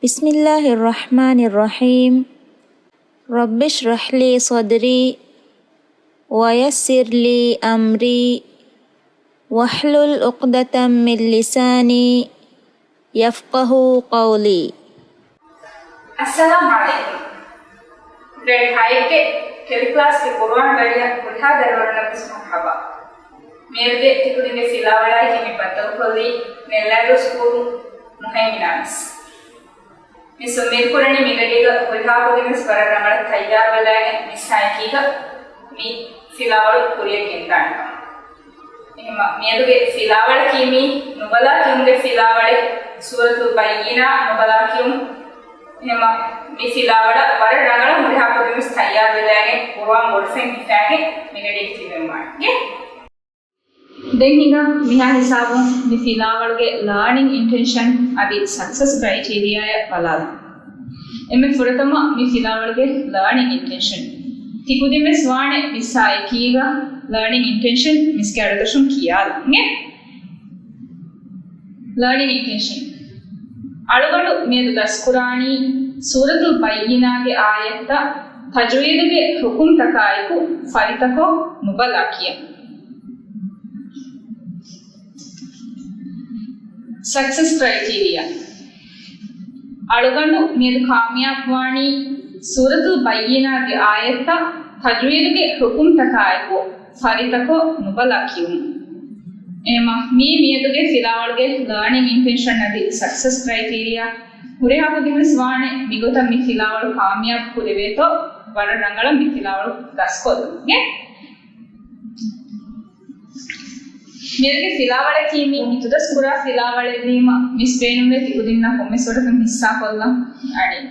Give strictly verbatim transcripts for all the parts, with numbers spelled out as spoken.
بسم الله الرحمن الرحيم. رب اشرح لي صدري ويسر لي أمري واحلل عقدة من لساني يفقهوا قولي. އައްސަލާމު ޢަލައިކުމް. ގްރޭޑް ހައެއްގެ ކެލި ކްލާސްގެ ޤުރުއާން ވަރިޔަށް ހުރިހާ ދަރިވަރުންނަށްވެސް މަރްޙަބާ. މިއަދުގެ ތިކުދިންގެ ފިލާވަޅާއި ކިޔެވުމެއް ބައްދަލުކޮށްލީ ނެއްލާދޫ ސްކޫލު މުހައިމިނާ މިސް. މިސް އުއްމީދުކުރަނީ މިގަޑީގަ ހުރިހާ ކުދިންވެސް ވަރަށް ރަނގަޅަށް ތައްޔާރުވެލާގެން މިސްއާއެކީގަ މި ފިލާވަޅު ކުރިޔަށް ގެންދާނެ ކަމަށް. އެހެންމަ މިއަދުގެ ފިލާވަޅަކީ މީ ނުބަލާ ކިޔުމުގެ ފިލާވަޅެއް، ސޫރަތުލް ބައްޔިނާ ނުބަލާ ކިޔުން. އެހެންމަ މި ފިލާވަޅަށް ވަރަށް ރަނގަޅަށް ހުރިހާ ކުދިންވެސް ތައްޔާރުވެލާގެން ޤުރުއާން ބޮޑުފައިން ހިފާގެން މިގަޑީގަ ތިބެންވާނެ. ދެން ހިނގާ މިހާ ހިސާބުން މި ފިލާވަޅުގެ ލާނިން އިންޓެންޝަން އަދި ސަކްސެސް ކްރައިޓީރިއާއަށް ބަލާލަން. އެންމެ ފުރަތަމަ މި ފިލާވަޅުގެ ލާނިން އިންޓެންޝަން. ތިކުދިންވެސް ވާނެ މިސްއާ އެކީގަ ލާނިން އިންޓެންޝަން މިސްގެ އަޑުދަށުން ކިޔާލަން. އެ ލާނިން އިންޓެންޝަން. އަޅުގަނޑު މިއަދު ދަސްކުރާނީ ސޫރަތުލް ބައްޔިނާގެ އާޔަތްތައް ތަޖްވީދުގެ ޙުކުމްތަކާއެކު ފަރިތަކޮށް ނުބަލާ ކިޔަން. ސަކްސެސް ކްރައިޓީރިއާ. އަޅުގަނޑު މިއަދު ކާމިޔާބުވާނީ ސޫރަތުލް ބައްޔިނާގެ އާޔަތްތައް ތަޖްވީދުގެ ޙުކުމްތަކާއެކު ފަރިތަކޮށް ނުބަލާ ކިޔުން. އެހެންމަ މީ މިއަދުގެ ފިލާވަޅުގެ ލާނިން އިންޓެންޝަން އަދި ސަކްސެސް ކްރައިޓީރިއާ. ހުރިހާ ކުދިންވެސް ވާނެ މިގޮތަށް މި ފިލާވަޅު ކާމިޔާބު ކުރެވޭތޯ ވަރަށް ރަނގަޅަށް މި ފިލާވަޅު ދަސްކޮށްލުމުގެ. މިއަދުގެ ފިލާވަޅަކީ މީ ހިތުދަސްކުރާ ފިލާވަޅެއްވީމަ، މިސް ބޭނުންވޭ ތިކުދިންނަށް ކޮންމެސް ވަރަކަށް ހިއްސާކޮށްލަން. އަނެއް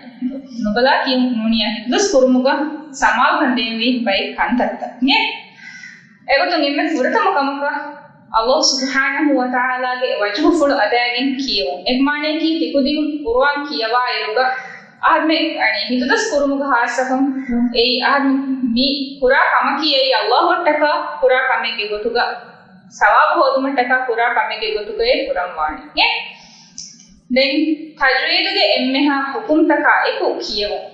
ނުބަލާ ކިޔުން ނޫނިއްޔާ ހިތުދަސް ކުރުމުގަ ސަމާލުކަން ދޭންވީ ބައެއް ކަންތައްތައް. އެގޮތުން އެންމެ ފުރަތަމަ ކަމަކަށް ﷲ ސުބްޙާނަހޫ ވަތަޢާލާގެ ވަޖްހުފުޅު އަދާގެން ކިޔެވުން. އެ މާނަޔަކީ ތިކުދިން ޤުރުއާން ކިޔަވާއިރުގަ އަހަރުމެން އަނެއް ހިތުދަސް ކުރުމުގަ ހާއްސަކޮށް އެއީ އަހަރުމެން މި ކުރާ ކަމަކީ އެއީ ﷲ އަށްޓަކާ ކުރާ ކަމެއްގެ ގޮތުގަ ސަވާބު ހޯދުމަށްޓަކާ ކުރާ ކަމެއްގެ ގޮތުގައޭ ކުރަންވާނީ. ދެން ތަޖްވީދުގެ އެންމެހާ ޙުކުމްތަކާ އެކު ކިޔެވުން.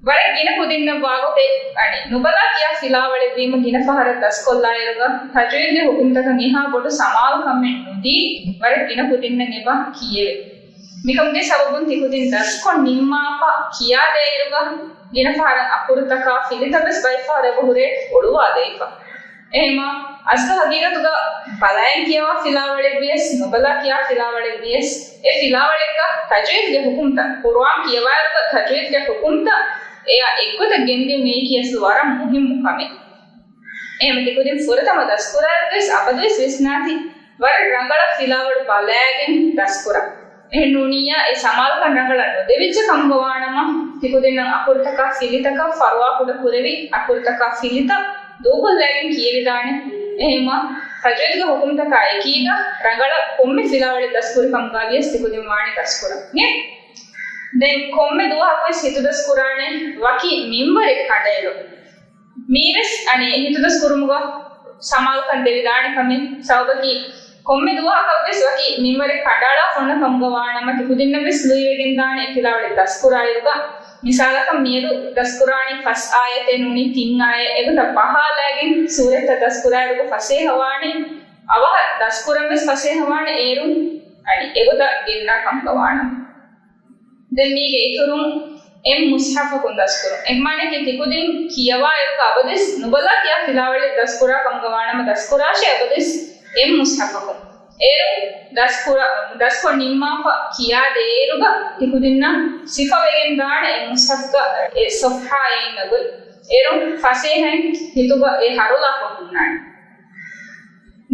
ވަރަށް ގިނަ ކުދިންނަށް ވާގޮތެއް އަނެއް ނުބަލާ ކިޔާ ފިލާވަޅެއްވީމަ ގިނަ ފަހަރަށް ދަސްކޮށްލާއިރުގަ ތަޖްވީދުގެ ޙުކުމްތަކަށް އެހާ ބޮޑު ސަމާލުކަމެއް ނުދީ ވަރަށް ގިނަ ކުދިންނަށް އެބަ ކިޔެވޭ. މިކަމުގެ ސަބަބުން ތިކުދިން ދަސްކޮށް ނިންމާފަ ކިޔާދޭއިރުގަ ގިނަ ފަހަރަށް އަކުރުތަކާ ފިލިތައްވެސް ބައެއްފަހަރު އެބަ ހުރޭ އޮޅުވާލައިފަ. އެހެންމަ އަސްލު ހަގީގަތުގަ ބަލައިން ކިޔަވާ ފިލާވަޅެއްވިޔަސް ނުބަލާ ކިޔާ ފިލާވަޅެއްވިޔަސް އެ ފިލާވަޅެއްގަ ތަޖްވީދުގެ ޙުކުމްތައް، ޤުރުއާން ކިޔަވާއިރުގަ ތަޖްވީދުގެ ޙުކުމްތައް އެއާ އެއްގޮތަށް ގެންދިއުން އެއީކީ އަސްލު ވަރަށް މުހިއްމު ކަމެއް. އެހެންމަ ތިކުދިން ފުރަތަމަ ދަސްކުރާއިރުވެސް އަބަދުވެސް ވިސްނާތި ވަރަށް ރަނގަޅަށް ފިލާވަޅު ބަލައިގެން ދަސްކުރަން. އެހެންނޫނިއްޔާ އެ ސަމާލުކަން ރަނގަޅަށް ނުދެވިއްޖެ ކަމުގަ ވާނަމަ، ތިކުދިންނަށް އަކުރުތަކާ ފިލިތަކަށް ފަރުވާކުޑަ ކުރެވި، އަކުރުތަކާ ފިލިތައް ދޫކޮށްލައިގެން ކިޔެވިދާނެ. އެހެންމަ ތަޖްވީދުގެ ޙުކުމްތަކާ އެކީގަ ރަނގަޅަށް ކޮންމެ ފިލާވަޅެއް ދަސްކުރި ކަމުގަ ވިޔަސް ތިކުދިން ވާނެ ދަސްކުރަން. އެ ދެން ކޮންމެ ދުވަހަކުވެސް ހިތުދަސް ކުރާނެ ވަކި މިންވަރެއް ކަނޑައެޅުން. މީވެސް އަނެއް ހިތުދަސް ކުރުމުގަ ސަމާލުކަން ދެވިދާނެ ކަމެއް. ސަބަބަކީ ކޮންމެ ދުވަހަކަށްވެސް ވަކި މިންވަރެއް ކަނޑައަޅާފަ އޮންނަ ކަމުގަ ވާނަމަ ތިކުދިންނަށްވެސް ލުއިވެގެންދާނެ އެ ފިލާވަޅެއް ދަސްކުރާއިރުގަ. މިސާލަކަށް މިއަދު ދަސްކުރާނީ ފަސް އާޔަތެއް ނޫނީ ތިން އާޔަތް. އެގޮތަށް ބަހާލައިގެން ސޫރަތްތައް ދަސްކުރާއިރުގަ ފަސޭހަވާނެ. އަވަހަށް ދަސްކުރަންވެސް ފަސޭހަވާނެ އޭރުން އަނެއް އެގޮތަށް ގެންނާ ކަމުގަ ވާނަމަ. ދެން މީގެ އިތުރުން އެއް މުޞްޙަފަކުން ދަސްކުރުން. އެހެންމާނައަކީ ތިކުދިން ކިޔަވާއިރުގަ އަބަދުވެސް ނުބަލާ ކިޔާ ފިލާވަޅެއް ދަސްކުރާ ކަމުގަ ވާނަމަ ދަސްކުރާށޭ އަބަދުވެސް އެއް މުޞްޙަފަކުން. އޭރު ދަސްކުރާ، ދަސްކޮށް ނިންމާފަ ކިޔާދޭއިރުގަ ތިކުދިންނަށް ސިފަވެގެން ދާނެ އެއް މުޞްޙަފުގަ އެއް ޞަފްޙާއެއް އިންނަ ގޮތް. އޭރު ފަސޭހައިން ހިތުގަ އެ ހަރުލާކޮށް ހުންނާނެ.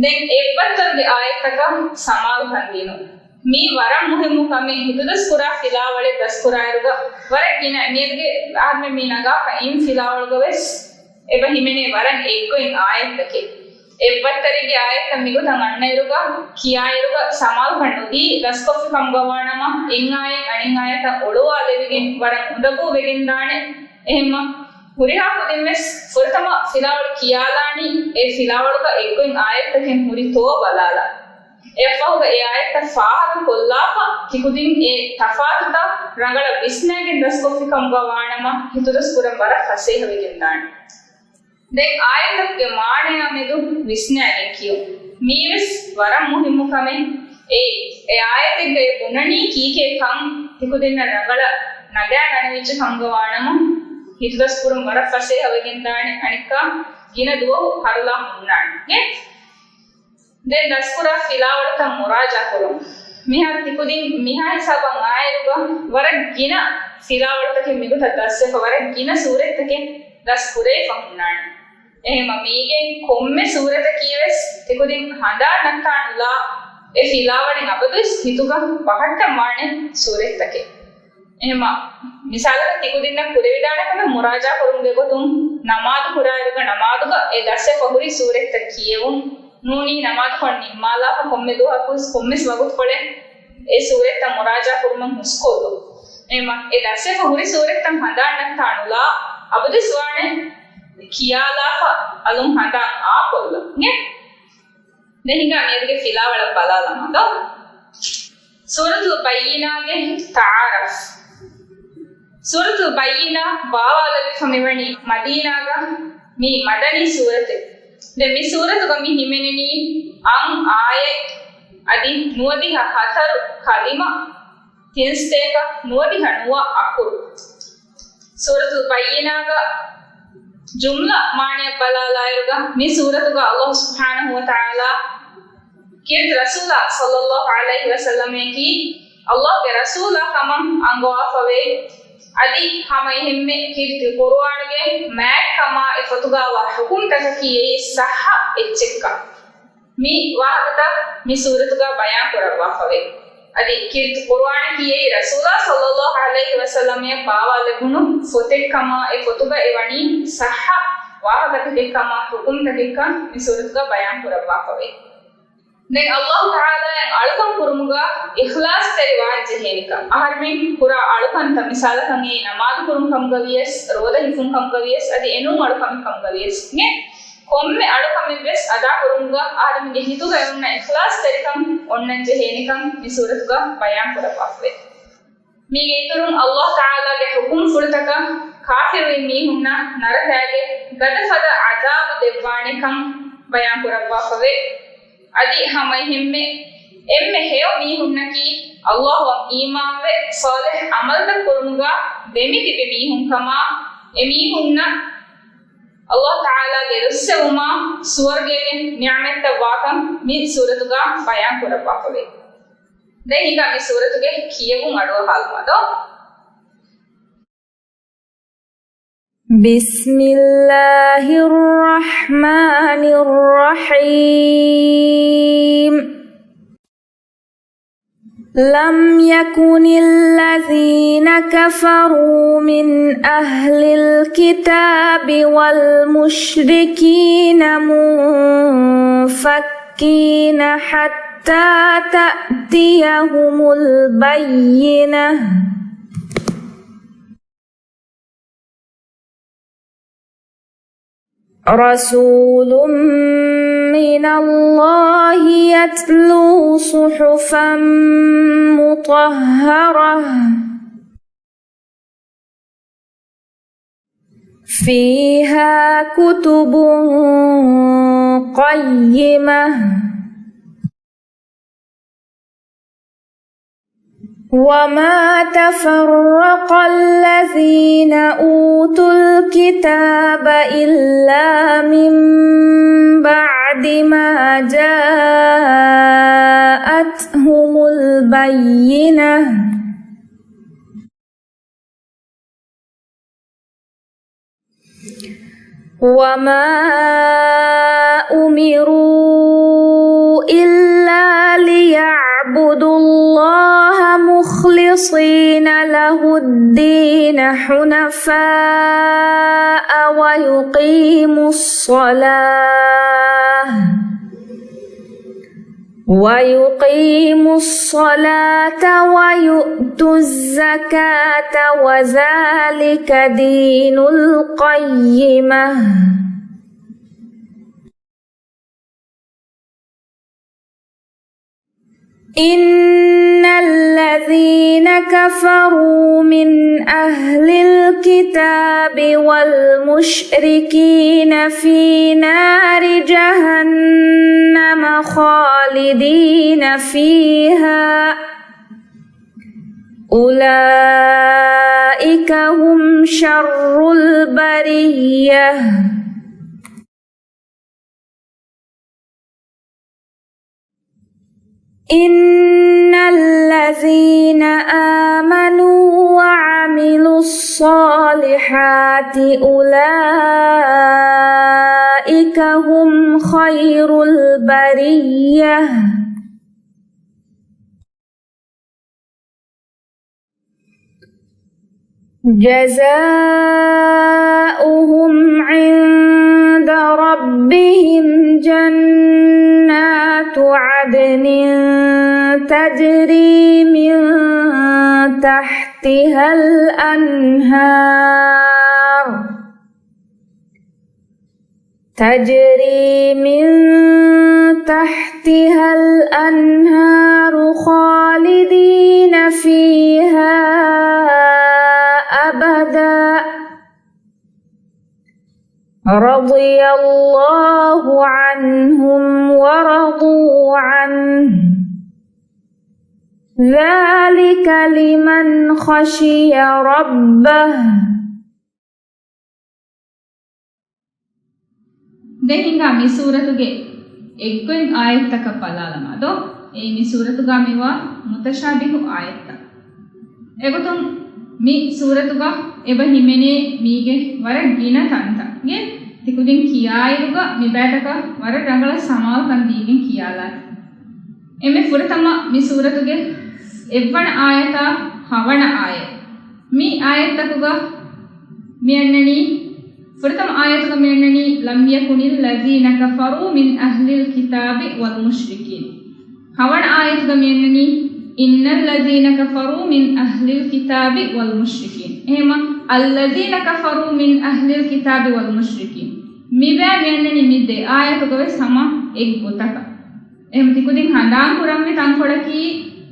ދެން އެއްވައްތަރުގެ އާޔަތަކަށް ސަމާލުކަން ދިނުން. މީ ވަރަށް މުހިއްމު ކަމެއް. ހިތުދަސްކުރާ ފިލާވަޅެއް ދަސްކުރާއިރުގަ ވަރަށް ގިނަ މިއަދުގެ އަހަރުމެން މި ނަގާފަ އިން ފިލާވަޅުގަވެސް އެބަ ހިމެނޭ ވަރަށް އެއްގޮތް އާޔަތްތަކެއް. އެއްވައްތަރެއްގެ އާޔަތްތައް މިގޮތަށް އަންނައިރުގަ ކިޔާއިރުގަ ސަމާލުކަން ނުދީ ރަސްކޮށްފި ކަމުގަ ވާނަމަ އެއް އާޔަތް އަނެއް އާޔަތަށް އޮޅުވާލެވިގެން ވަރަށް އުނދަގޫ ވެގެންދާނެ. އެހެންމަ ހުރިހާ ކުދިންވެސް ފުރަތަމަ ފިލާވަޅު ކިޔާލާނީ އެ ފިލާވަޅުގަ އެއްގޮތް އާޔަތްތަކެއް ހުރިތޯ ބަލާލާ. އެއަށްފަހުގަ އެ އާޔަތްތައް ފާހަގަކޮށްލާފަ، ތިކުދިން އެ ތަފާތުތައް ރަނގަޅަށް ވިސްނާގެން ދަސްކޮށްފިކަމުގަ ވާނަމަ، ހިތުދަސްކުރަން ވަރަށް ފަސޭހަވެގެންދާނެ. ދެން އާޔަތްތަކުގެ މާނަޔާ މެދު ވިސްނާގެން ކިޔުން. މީވެސް ވަރަށް މުހިއްމު ކަމެއް. އެއީ، އެ އާޔަތެއްގައި ބުނަނީ ކީކޭ ކަން ތިކުދިންނަށް ރަނގަޅަށް ނަގާ ދަނެވިއްޖެ ކަމުގަ ވާނަމަ، ހިތުދަސްކުރުން ވަރަށް ފަސޭހަވެގެންދާނެ. އަނެއްކާ، ގިނަ ދުވަހު ހަރުލާ ހުންނާނެ. ދެން ދަސްކުރާ ފިލާވަޅުތައް މުރާޖާކުރުން. މިހާރު ތިކުދިން މިހާ ހިސާބަށް އާއިރުގަ ވަރަށް ގިނަ ފިލާވަޅުތަކެއް މިގޮތަށް ދަސްވެފަ، ވަރަށް ގިނަ ސޫރަތްތަކެއް ދަސްކުރެވިފަ ހުންނާނެ. އެހެމަ މީގެން ކޮންމެ ސޫރަތަކީވެސް ތިކުދިން ހަނދާން ނައްތާނުލާ އެ ފިލާވަޅެއް އަބަދުވެސް ހިތުގަ ބަހައްޓަން ވާނެ ސޫރަތްތަކެއް. އެހެމަ، މިސާލަކަށް ތިކުދިންނަށް ކުރެވިދާނެ ކަމެއް މުރާޖާ ކުރުމުގެ ގޮތުން ނަމާދު ކުރާއިރުގަ ނަމާދުގަ އެ ދަސްވެފަ ހުރި ސޫރަތްތައް ކިޔެވުން. ނޫނީ ނަމާދުކޮށް ނިންމާލާފަ ކޮންމެ ދުވަހަކުވެސް ކޮންމެސް ވަގުތުކޮޅެއް އެ ސޫރަތްތައް މުރާޖާ ކުރުމަށް ހުސްކޮށްލުން. އެހެމަ، އެ ދަސްވެފަ ހުރި ސޫރަތްތައް ހަނދާން ނައްތާނުލާ އަބަދުވެސް ވާނެ ކިޔާލާފަ އަލުން ހަނދާން އާކޮށްލަން. ދެން ހިނގާ މިއަދުގެ ފިލާވަޅަށް ބަލާލަމާ ދޯ. ސޫރަތުލް ބައްޔިނާގެ ތަޢާރަފް. ސޫރަތުލް ބައްޔިނާ ބާވާލެވިފަ މިވަނީ މަދީނާގަ މި މަދަނީ ސޫރަތެއް. ދެން މި ސޫރަތުގަ މި ހިމެނެނީ އަށް އާޔަތް އަދި ނުވަދިހަ ހަތަރު ކަލިމަ ތިން ސަތޭކަ ނުވަދިހަ ނުވަ އަކުރު. ސޫރަތުލް ބައްޔިނާގަ ޖުމްލަ މާނައަށް ބަލާލާއިރުގަ، މި ސޫރަތުގަ ﷲ ސުބްޙާނަހޫ ވަތަޢާލާ ކީރިތި ރަސޫލާ ޞައްލައްލާހު ޢަލައިހި ވަސައްލަމައަކީ ﷲގެ ރަސޫލާ ކަމަށް އަންގަވާފަވޭ. އަދި ހަމައެހެންމެ ކީރިތި ޤުރުއާނުގެ މާތްކަމާ އެ ފޮތުގަ ވާ ޙުކުމްތަކަކީ އެއީ ޞައްޙަ އެއްޗެއްކަން. މި ވާހަކަތައް މި ސޫރަތުގަ ބަޔާން ކުރައްވާފަވޭ. އަދި ކީރިތި ޤުރުއާނަކީ އެއީ ރަސޫލާ ޞައްލައްލާހު ޢަލައިހި ވަސައްލަމައަށް ބާވާލެވުނު ފޮތެއްކަމާ، އެ ފޮތުގަ އެ ވަނީ ޞައްޙަ ވާހަކަތަކެއްކަމާ، ޙުކުމްތަކެއްކަން މި ސޫރަތުގަ ބަޔާން ކުރައްވާފަވޭ. ދެން ﷲ ތަޢާލާއަށް އަޅުކަން ކުރުމުގަ އިޚްލާޞްތެރިވާން ޖެހޭނެކަން. އަހަރުމެން ކުރާ އަޅުކަންތައް، މިސާލަކަށް އެއީ ނަމާދު ކުރުން ކަމުގަ ވިޔަސް، ރޯދަ ހިފުން ކަމުގަ ވިޔަސް، އަދި އެނޫން އަޅުކަމެއް ކަމުގަ ވިޔަސް، ކޮންމެ އަޅުކަމެއް ވެސް އަދާކުރުމުގަ އަހަރެމެންގެ ހިތުގައި އޮންނަ އިޚްލާޞްތެރިކަން އޮންނަން ޖެހޭނެކަން މި ސޫރަތުގަ ބަޔާން ކުރައްވާފަވޭ. މީގެ އިތުރުން ﷲ ތަޢާލާގެ ޙުކުމްފުޅުތަކަށް ކާފިރުވި މީހުންނަށް ނަރަކައިގެ ގަދަފަދަ ޢަޛާބު ދެއްވާނެކަން ބަޔާން ކުރައްވާފަވޭ. އަދި ހަމައެހެންމެ އެންމެ ހެޔޮ މީހުންނަކީ ﷲއަށް އީމާންވެ ޞާލިޙް ޢަމަލުތައް ކުރުމުގަ ދެމިތިބި މީހުންކަމާ، އެމީހުންނަށް ﷲ ތަޢާލާގެ ލުއްސެވުމާ ސުވަރުގޭގެ ނިޢުމަތްތައް ވާކަން މި ސޫރަތުގަ ބަޔާން ކުރައްވާފަވޭ. ދެން ހިނގާ މި ސޫރަތުގެ ކިޔެވުން އަޑުއަހާލަމާ ދޯ. بسم الله الرحمن الرحيم. لم يكن الذين كفروا من أهل الكتاب والمشركين منفكين حتى تأتيهم البينة. رسول من الله يتلو صحفا مطهرة فيها كتب قيمة وما تفرق الذين أوتوا الكتاب إلا من بعد ما جاءتهم البينة وما أمروا إلا ليعبدوا الله مخلصين له الدين حنفاء ويقيموا الصلاة ويقيموا الصلاة ويؤتوا الزكاة وذلك دين القيمة. إن الذين كفروا من أهل الكتاب والمشركين في نار جهنم خالدين فيها أولئك هم شر البرية. إن الذين آمنوا وعملوا الصالحات أولئك هم خير البرية. جزاؤهم عند ربهم جنات عدن تجري من تحتها الأنهار، تجري من تحتها الأنهار خالدين فيها أبدا، رضي الله عنهم ورضوا عنه، ذلك لمن خشي ربه. ދެން ހިނގާ މި ސޫރަތުގެ އެއްގޮތް އާޔަތްތަކަށް ބަލާލަމާ ދޯ؟ އެއީ މި ސޫރަތުގަ މިވާ މުތަޝާބިހު އާޔަތްތައް. އެގޮތުން މި ސޫރަތުގަ އެބަ ހިމެނޭ މީގެ ވަރަށް ގިނަ ތަންތަން. ތިކުދިން ކިޔާއިރުގަ މި ބައިތަކަށް ވަރަށް ރަނގަޅަށް ސަމާލުކަން ދީގެން ކިޔާލާތި. އެންމެ ފުރަތަމަ މި ސޫރަތުގެ އެއްވަނަ އާޔަތާ ހަވަނަ އާޔަތް. މި އާޔަތްތަކުގަ މި އަންނަނީ، ފުރަތަމަ އާޔަތުގަ މި އަންނަނީ، لم يكن الذين كفروا من أهل الكتاب والمشركين. ހަވަނަ އާޔަތުގަ މި އަންނަނީ، إن الذين كفروا من أهل الكتاب والمشركين. އެހެމަ، الذين كفروا من أهل الكتاب والمشركين. މި ބައި މި އަންނަނީ މި ދެ އާޔަތުގަ ވެސް ހަމަ އެއްގޮތަކަށް. އެހެން ތިކުދިން ހަނދާން ކުރަންވީ ތަންކޮޅަކީ،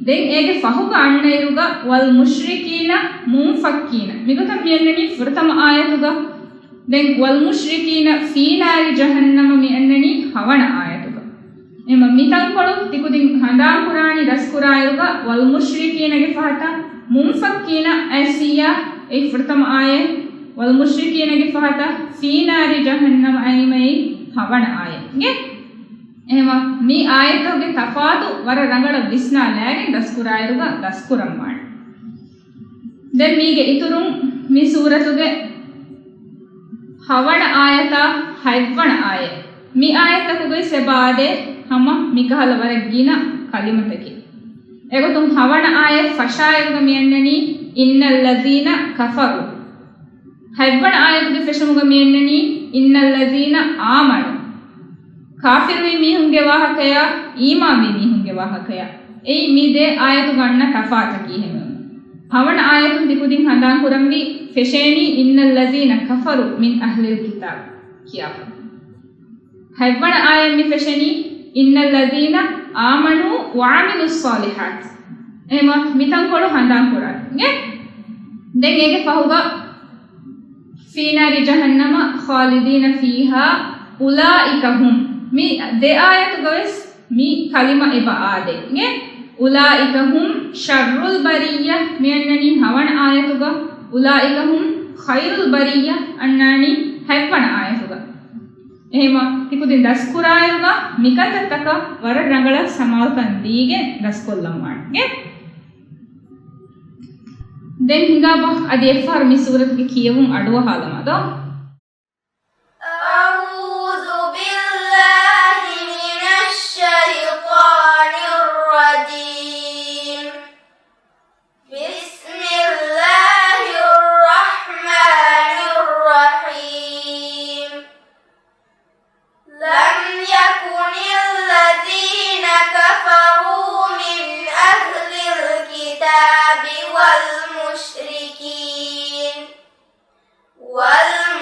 ދެން އޭގެ ފަހުގަ އަންނައިރުގަ، والمشركين منفكين. މިގޮތަށް މިއަންނަނީ ފުރަތަމަ އާޔަތުގަ، ދެން، والمشركين في نار جهنم މިއަންނަނީ ހަވަނަ އާޔަތުގަ. އެމަ މި ތަންކޮޅު ތިކުދިން ހަނދާން ކުރާނީ ދަސްކުރާއިރުގަ، والمشركين ގެ ފަހަތަށް، منفكين އައިސް އިއްޔާ، އެއީ ފުރަތަމަ އާޔަތް، والمشركين ގެ ފަހަތަށް، في نار جهنم އައީމައީ ހަވަނަ އާޔަތް. އެހެމަ، މި އާޔަތުގެ ތަފާތު ވަރަށް ރަނގަޅަށް ވިސްނާލާގެން ދަސްކުރާއިރުގަ ދަސްކުރަންވާނެ. ދެން މީގެ އިތުރުން މި ސޫރަތުގެ ހަވަނަ އާޔަތާ ހަތްވަނަ އާޔަތް. މި އާޔަތްތަކުގައި ސެބާދޭ ހަމަ މިކަހަލަ ވަރަށް ގިނަ ކަލިމަތަކެއް. އެގޮތުން ހަވަނަ އާޔަތް ފަށާއިރުގަ މިއަންނަނީ، إن الذين كفروا. ހަތްވަނަ އާޔަތުގެ ފެށުމުގަ މިއަންނަނީ، إن الذين آمنوا. ކާފިރުވި މީހުންގެ ވާހަކަޔާ، އީމާންވި މީހުންގެ ވާހަކަޔާ. އެއީ މި ދެ އާޔަތުގަ އަންނަ ތަފާތަކީ ހެން. ހަވަނަ އާޔަތުން ތިކުދިން ހަނދާން ކުރަންވީ ފެށޭނީ، إن الذين كفروا من أهل الكتاب ކިޔާފަ. ހަތްވަނަ އާޔަތް މި ފެށެނީ، إن الذين آمنوا وعملوا الصالحات. އެހެމަ މި ތަންކޮޅު ހަނދާން ކުރާ. ދެން އޭގެ ފަހުގަ، في نار جهنم خالدين فيها أولئك هم. މި ދެ އާޔަތުގަ ވެސް މި ކަލިމަ އެބަ އާދޭ. أولئك هم شر البرية މި އަންނަނީ ހަވަނަ އާޔަތުގަ، أولئك هم خير البرية އަންނާނީ ހަތްވަނަ އާޔަތުގަ. އެހެމަ ތިކުދިން ދަސްކުރާއިރުގަ މިކަންތައްތަކަށް ވަރަށް ރަނގަޅަށް ސަމާލުކަން ދީގެން ދަސްކޮށްލަންވާނެ. ދެން ހިނގާބަ އަދި އެއްފަހަރު މި ސޫރަތުގެ ކިޔެވުން އަޑުއަހާލަމާ ދޯ. أعوذ بالله من الشيطان الرجيم. بسم الله الرحمن الرحيم. لم يكن الذين كفروا من أهل الكتاب والمشركين والم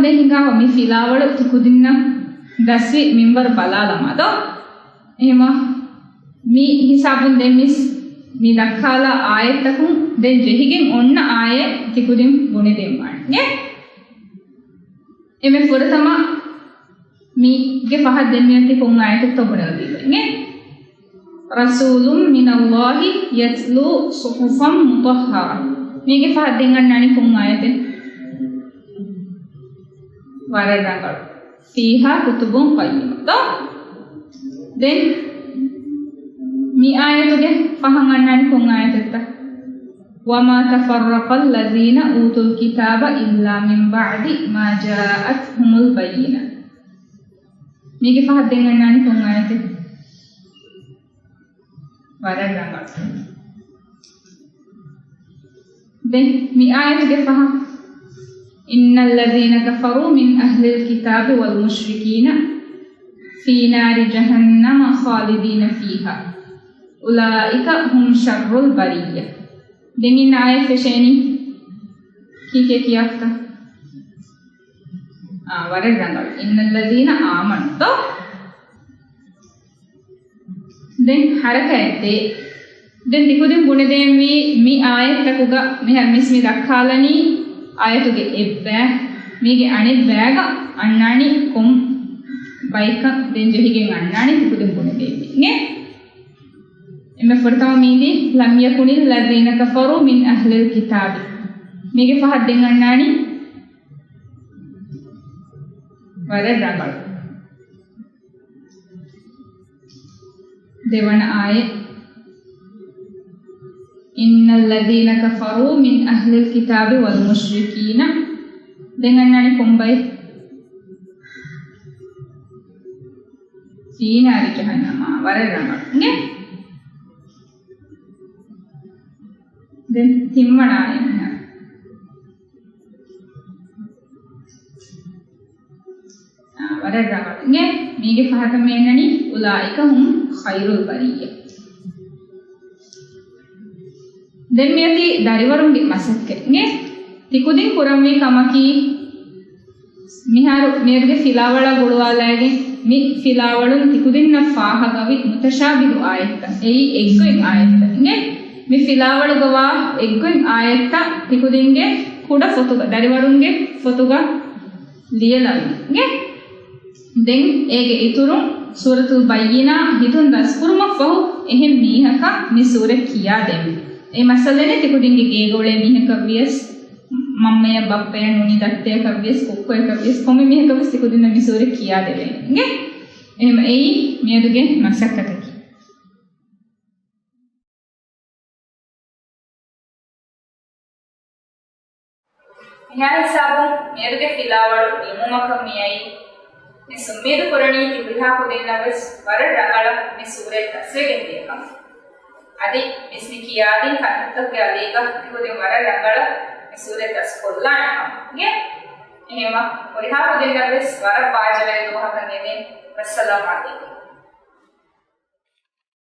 ދެން ހިނގާ މި ފިލާވަޅު ތިކުދިންނަށް ދަސްވި މިންވަރު ބަލާލަމާ ދޯ؟ އެހެމަ މި ހިސާބުން ދެން މިސް މި ދައްކާލާ އާޔަތްތަކުން ދެން ޖެހިގެން އޮންނަ އާޔަތް ތިކުދިން ބުނެދޭން ވާނެ. އެ އެމެ ފުރަތަމަ މީގެ ފަހަށް ދެން މިއޮތީ ކޮން އާޔަތެއްތޯ ބުނެލަދީފަ އިނގޭ. رسول من الله يتلو صحفا مطهرة. މީގެ ފަހަށް ދެން އަންނާނީ ކޮން އާޔަތެއް؟ ވަރަށް ރަނގަޅު. فيها كتب قيمة. ދޯ؟ ދެން މި އާޔަތުގެ ފަހަށް އަންނާނީ ކޮން އާޔަތެއްތަ؟ وما تفرق الذين أوتوا الكتاب إلا من بعد ما جاءتهم البينة. މީގެ ފަހަށް ދެން އަންނާނީ ކޮން އާޔަތެއް؟ ވަރަށް ރަނގަޅު. ދެން މި އާޔަތުގެ ފަހަށް، إن الذين كفروا من أهل الكتاب والمشركين في نار جهنم خالدين فيها أولئك هم شر البرية. ދެން އިން އާޔަތް ފެށޭނީ ކީކޭ ކިޔާފަތަ؟ އާ، ވަރަށް ރަނގަޅު. إن الذين آمنوا. ދެން ހަރަކާތް ދޭ. ދެން ތިކުދިން ބުނެދޭންވީ މި އާޔަތްތަކުގަ މިހާރު މިސް މި ދައްކާލަނީ އާޔަތުގެ އެއްބައި، މީގެ އަނެއްބައިގަ އަންނާނީ ކޮން ބައެއްކަން ދެން ޖެހިގެން އަންނާނީ ތިކުދިން ބުނެދޭންވީ. އިނގޭ؟ އެންމެ ފުރަތަމަ މީދީ، لم يكن الذين كفروا من أهل الكتاب. މީގެ ފަހަށް ދެން އަންނާނީ ވަރަށް ރަނގަޅު. ދެވަނަ އާޔަތް. إن الذين كفروا من أهل الكتاب والمشركين. ދެން އަންނާނީ ކޮން ބައެއް؟ في نار جهنم. ވަރަށް ރަނގަޅު. އިނގޭ؟ ދެން ތިންވަނަ އާޔަތް. އާ، ވަރަށް ރަނގަޅު. އިނގޭ؟ މީގެ ފަހަތަށް މި އަންނަނީ أولئك هم خير البرية. ދެން މިއޮތީ ދަރިވަރުންގެ މަސައްކަތް. އިނގޭ؟ ތިކުދިން ކުރަންވީ ކަމަކީ، މިހާރު މިއަދުގެ ފިލާވަޅާ ގުޅުވާލައިގެން މި ފިލާވަޅުން ތިކުދިންނަށް ފާހަގަވި މުތަޝާބިހު އާޔަތްތައް، އެއީ އެއްގޮތް އާޔަތްތައް. އިނގޭ؟ މި ފިލާވަޅުގަވާ އެއްގޮތް އާޔަތްތައް ތިކުދިންގެ ކުޑަ ފޮތުގަ، ދަރިވަރުންގެ ފޮތުގަ ލިޔެލަން. އިނގޭ؟ ދެން އޭގެ އިތުރުން ސޫރަތުލް ބައްޔިނާ ހިތުން ދަސްކުރުމަށްފަހު އެހެން މީހަކަށް މި ސޫރަތް ކިޔާދެން. އެ މައްސަލައެއް ނެތް. ތިކުދިންގެ ގޭގަ އުޅޭ މީހަކަށްވިޔަސް، މަންމަޔަށް ބައްޕަޔަށް ނޫނީ ދައްތަޔަކަށް ވިޔަސް، ކޮއްކޮއަކަށް ވިޔަސް، ކޮންމެ މީހަކަށް ވެސް ތިކުދިންނަށް މި ސޫރަތް ކިޔާދެވޭނެ. އިނގޭ؟ އެހެން އެއީ މިއަދުގެ މަސައްކަތަކީ. މިހާ ހިސާބުން މިއަދުގެ ފިލާވަޅު ނިމުމަކަށް މިއައީ. މިސް އުއްމީދު ކުރަނީ ތި ހުރިހާ ކުދިންނަށް ވެސް ވަރަށް ރަނގަޅަށް މި ސޫރަތް ދަސްވެގެން ދިޔަކަމަށް. އަދި މިސް މި ކިޔާދިން ކަންތައްތަކުގެ އަލީގަ ތިކުދިން ވަރަށް ރަނގަޅަށް މި ސޫރަތް ދަސްކޮށްލާނެ ކަމަށް. އެހެމަ ހުރިހާ ކުދިންނަށް ވެސް ވަރަށް ބާޖަވެރި ދުވަހަކަށް އެދެން. ވައްސަލާމް އަލައިކުމް.